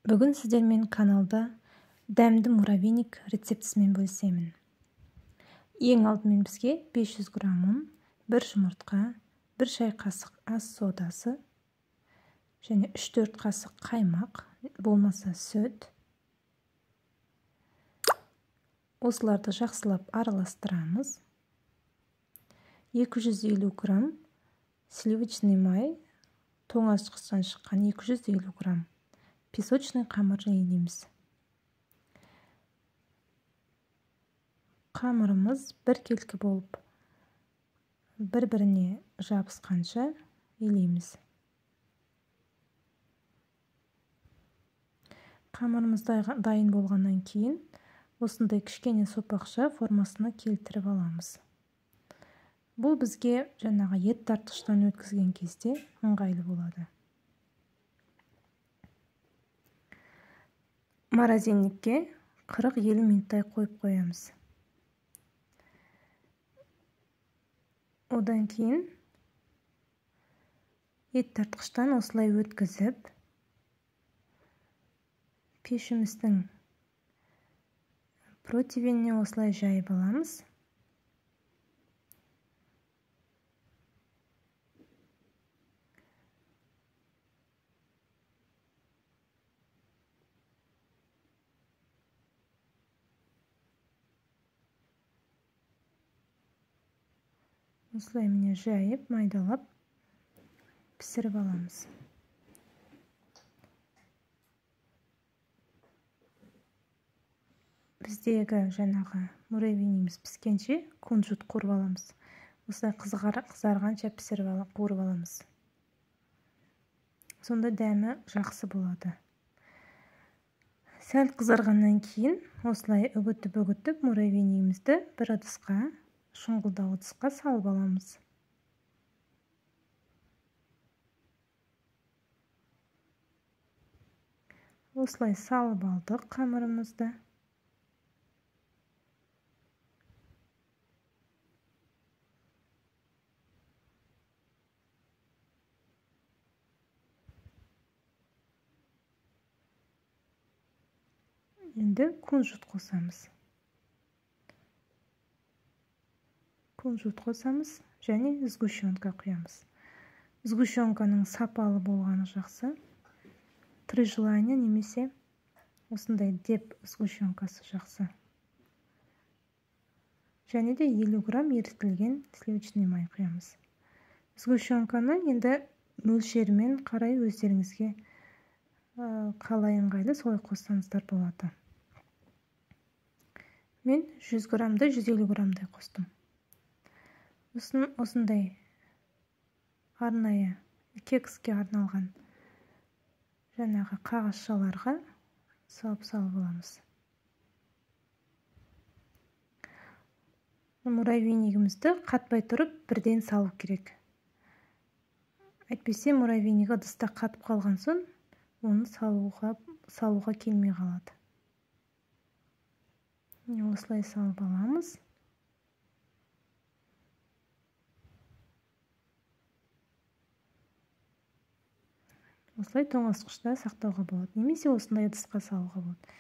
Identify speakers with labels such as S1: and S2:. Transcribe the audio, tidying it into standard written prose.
S1: Бүгін сіздермен каналда дәмді муравейник рецептісімен бөлісемін. Ең алдымен бізге 500 грамм ұн, 1 жұмыртқа, 1 шай қасық ас содасы және 3-4 қасық қаймақ, болмаса сүт. Осыларды жақсылап араластырамыз. 250 грамм сливочный май, тоңазытқыштан шыққан 250 грамм песочный қамыр илейміз. Қамырымыз біркелкі болып бір-біріне жабысқанша илейміз. Қамырымыз дайын болғаннан кейін осындай кішкене сопақша формасына келтіріп аламыз. Бұл бізге жаңағы ет тартқыштан өткізген кезде ыңғайлы болады. Морозильникке 40-50 минуттай қойып қоямыз. Одан кейін ет тартқыштан осылай өткізіп, пешіміздің противеніне осылай жайып аламыз. Осылай міне жайып, майдалап пісіріп аламыз. Біздегі жаңағы муравейнигіміз піскенше кунжут қуырып аламыз. Осылай қызарғанша пісіріп қуырып аламыз. Сонда дәмі жақсы болады. Сәл қызарғаннан кейін осылай үгітіп-үгітіп муравейнигімізді бір ыдысқа, шұңғылдау ыдысқа салып аламыз. Осылай салып алдық қамырымызды. Енді кунжут қосамыз. Кунжут қосамыз және сгущенка құямыз. Сгущенканың сапалы болғаны жақсы. Три желания немесе осындай деп сгущенкасы жақсы. Және де 50 грамм ерітілген сливочный май құямыз. Сгущенканы енді мөлшерімен қарай өздеріңізге қалай ыңғайлы солай қоссаңыздар болады. Мен 100 граммды 150 граммдай қостым. Осындай арнайы кекске арналған жаңағы қағазшаларға салып аламыз. Муравейнигімізді қатпай тұрып бірден салу керек. Әйтпесе муравейник ыдыста қатып қалған соң оны салуға келмей қалады. Осылай салып аламыз. Осылай тоңазытқышта сақтауға болады, немесе осындай ыдысқа салуға болады.